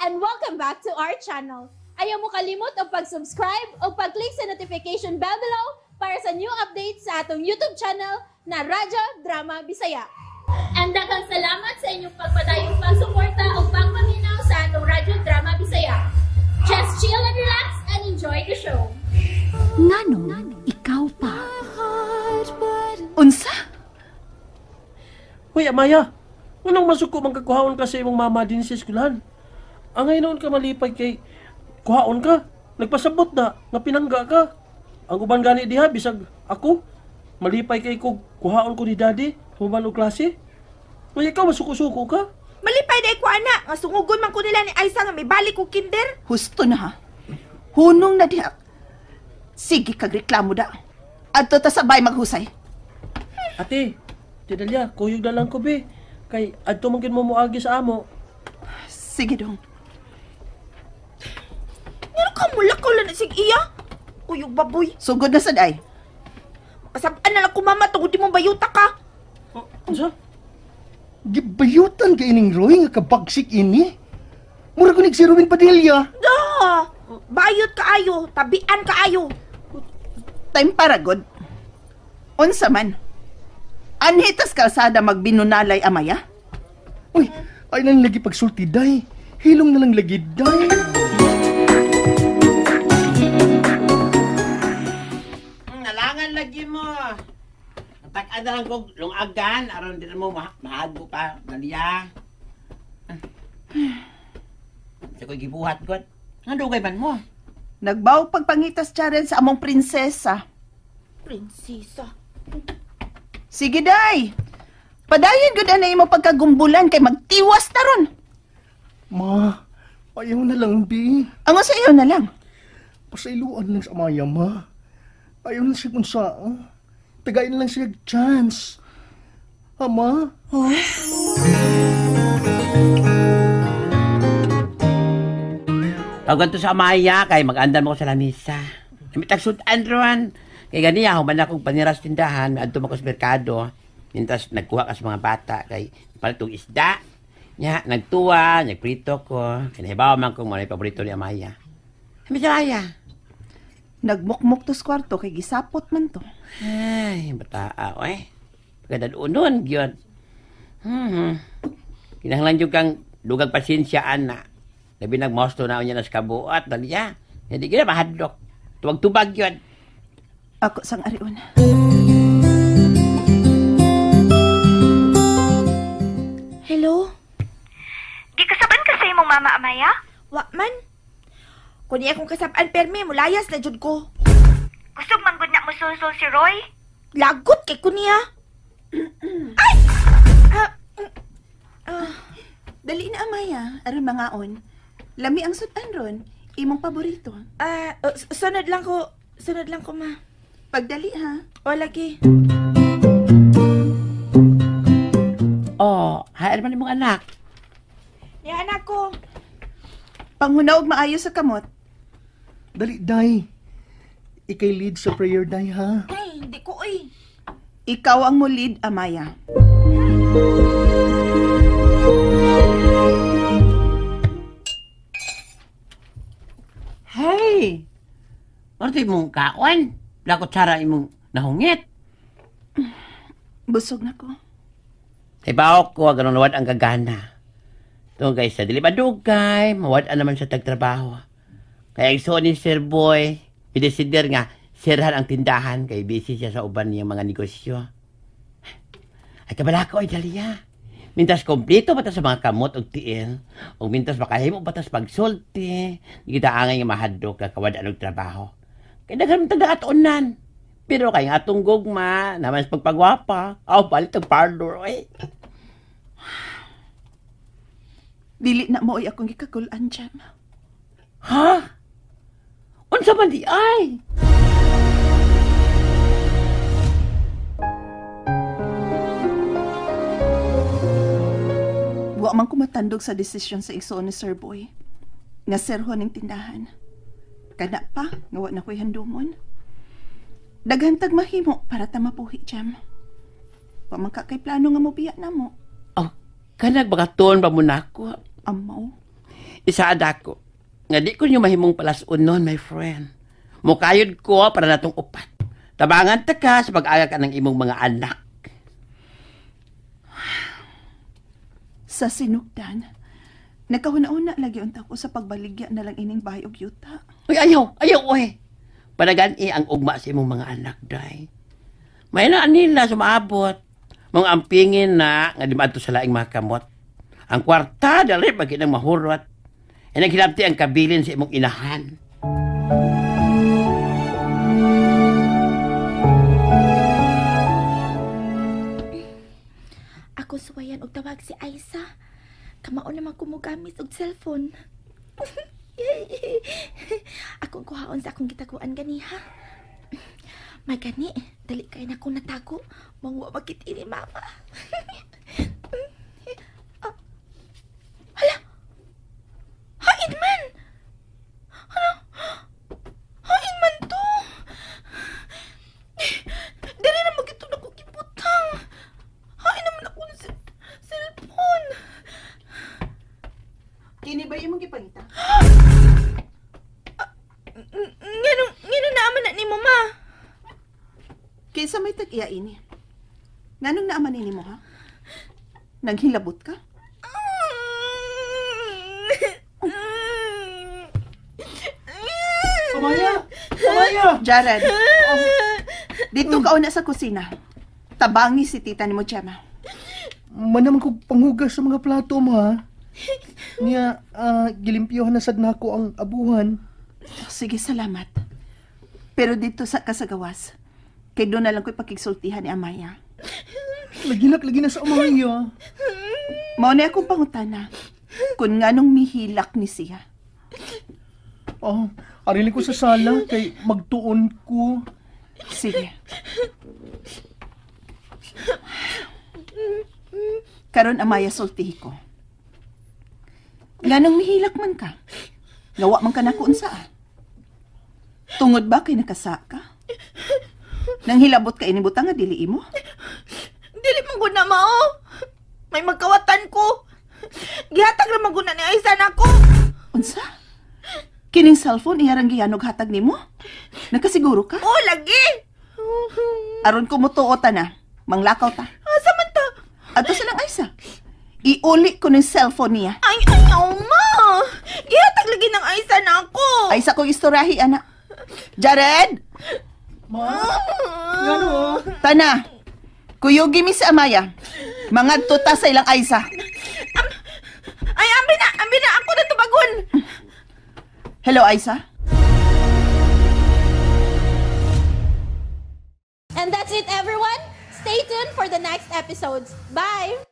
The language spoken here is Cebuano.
And welcome back to our channel. Ayaw mo kalimot og pag-subscribe o pag-click sa notification bell below para sa new updates sa atong YouTube channel na Radyo Drama Bisaya. And daghang salamat sa inyong pagpadayong pagsuporta o pagpaminaw sa atong Radyo Drama Bisaya. Just chill and relax and enjoy the show. Nganong ikaw pa? Unsa? Hoy, Amaya! Nganong masuko man kakuhaon ka sa imong mama din sa eskwelahan? Angay noon ka malipay kay kuhaon ka. Nagpasabot na, nga pinangga ka. Ang uban gani diha, bisag ako, malipay kay ko kuhaon ko ni daddy, human og klase. Ngay ikaw masuko-suko ka. Malipay day ko ana, nga sungugon man ko nila ni Aisa nga may balik ko kinder. Husto na ha. Hunong na diha. Sige kag reklamo da. Adto ta sabay maghusay. Ate, Tidalia, kuyog na lang ko be. Kay adto man gyud mo moagi sa amo. Sige dong. Ngano ka mulakaw lang na sig iya? Kuyog baboy. Sugod na sad ay. Kasabaan na lang ko mama tungod di mo bayuta ka. Oh, unsa? Gibayutan ka ining Roy nga kabagsik ini. Mura ko si Ruben Padilla. Da. Bayot kaayo, tabian kaayo. Time para god. Unsa man? Anhi tas kalsada magbinunalay Amaya? Uy, ay nang lagi pagsulti day. Hilong na lang lagi day. Nalangan lagi mo. Tag-an na lang kog lungagan aron di na mo mahago pa daliya. Sa ko'y gibuhat god. Nga dugay man mo. Nagbaw pagpangitas charen sa among prinsesa. Prinsesa. Sige day. Padayon gud ana imo pagkagumbulan kay magtiwas ta ron. Ma, ayaw na lang bi. Ang sa iyo na lang. Pasailuan lang sa Amaya, ma. Ayaw na siya kung saan. Tagayin lang siya chance. Ama? Huh? Pag ganito sa Amaya, kay mag-andan mo ko sa lamisa. Namitagsudan roon. Kay ganiya, human akong paniras tindahan, may adto mo ko sa merkado. Mintas nagkuha ka sa mga bata, kay palitong isda. Nya, nagtuwa, nagprito ko. Kinahibaw man kong mga paborito ni Amaya. Kami sa Amaya. Nagmukmuk to sa kwarto, kay gisapot man to. Ay, bata, eh. Pagkadalunon, yun. Kinahanglan yung kang dugang pasensya, ana. Labi nagmosto na niya na sa kabuat, daliya. Hindi gina mahadlok. Tuwag-tubag yun. Ako sang arion. Hello? Gikasaban ka sa imong mama, Amaya? Wa man. Kun iya akong kasabaan permi, mulayas na jud ko. Kusog man gud na musulsul si Roy. Lagot kay ko niya. Ay! Dali na, Amaya. Aron mangaon. Lami ang sudan ron. Imong paborito. Sunod lang ko. Sunod lang ko, ma. Pagdali, ha? O, lagi. Oh, haer man imong anak. Niya, anak ko. Panghunaw og maayo sa kamot. Dali, day. Ikay lead sa prayer, day, ha? Ay, hindi ko, oy. Ikaw ang mo lead, Amaya. Hey! Ano ito imong kaon? Lakot sara imong nahungit. Busog na ko. Ibaw ko, ganun nawad ang gagana. Ito guys, sa dili madugay, mawad-an naman sa tagtrabaho. Kaya igsoon ni Sir Boy, pidesider nga, sirhan ang tindahan kay busy siya sa uban niyang mga negosyo. Ay kabala ko ay daliya. Mintas kompleto bata sa mga kamot og tiil, og mintas makahimo bata sa pagsulti, kita angay nga mahadlok ka kawad-an og trabaho. Kay daghan man tag atuonan. Pero kay nga atong gugma, naman sa pagpagwapa, aw palit og parlor oy. Dili na mo ay akong gikakul-an, Jam. Ha? Unsa man di ay? Wa man ko matandog sa desisyon sa igsoon ni Sir Boy. Nga serho ning tindahan. Kana pa, nga wa na ko'y handumon. Daghan tag mahimo para ta mapuhi, Jam. Wa man ka kay plano nga mobiya na mo. Oh, kanag bakatuon ba mo nako? Amaw. Isaad ako. Nga di ko nyo mahimong palasun nun, my friend. Mukayod ko para natong upat. Tabangan ta ka sa pag-aga ka ng imong mga anak. Sa sinugdan, nagkahuna-una lagi unta ko sa pagbaligya na lang ining bahay og yuta. Uy, ayaw, ayaw, uy. Panagan ang ugma sa imong mga anak, day. May na nila sumaabot. Mga ampingin na nga di maadto sa laing makamot. Ang kwarta, dali, pag inang mahurot. E naghilabti ang kabilin sa imong inahan. Ako suwayan og tawag si Aiza. Kamao naman ko mogamit og cellphone. Akong kuhaon sa akong gitaguan ganiha. Magani, dali kay na akong natago. Mangwa makit ini mama. Hala! Hain man! Hala! Hain man to! Dali na magitong ako gibutang. Hain naman ako ng cellphone. Kini ba imong gipangita? Ngano naaman na ni mama? Kinsa may tag-iya ini? Nganong naaman ini mo, ha? Naghilabot ka? Amaya! Amaya! Jared, dito ka una sa kusina. Tabangi si tita ni mo, Gemma. Manaman ko panghugas sa mga plato mo, ha? Niya, gilimpyohan na sad nako ang abuhan. Sige, salamat. Pero dito sa kasagawas, kay doon na lang ko'y pakigsultihan ni Amaya. Lagilak, lagi na sa Amaya. Mao na akong pangutana kung nganong mihilak ni siya. Oh, arili ko sa sala kay magtuon ko. Sige. Karon Amaya, sultihi ko. Nganong mihilak man ka? Ngawa man ka na kung unsa. Tungod ba kay nakasa ka? Nang hilabot ka inibutang nga dili imo? Dili man gud na mao. May magkawatan ko. Gihatag ra man gud na ni Aiza nako. Unsa? Kining cellphone iyarang giyanog hatag nimo? Nakasiguro ka? Oh, lagi. Aron ko mutuo ta na. Manglakaw ta. Asa man ta? Ato silang Aiza. Iuli ko ng cellphone niya. Ay, ayaw ma. Gihatag lagi ng Aiza nako. Aiza kong istoryahi, ana. Jared! Ma? Ngano? Tana, kuyugi mi si Amaya. Mangadto ta sa ilang Aiza. Ay, ambi na, ako na tubagon. Hello, Aiza. And that's it, everyone. Stay tuned for the next episodes. Bye!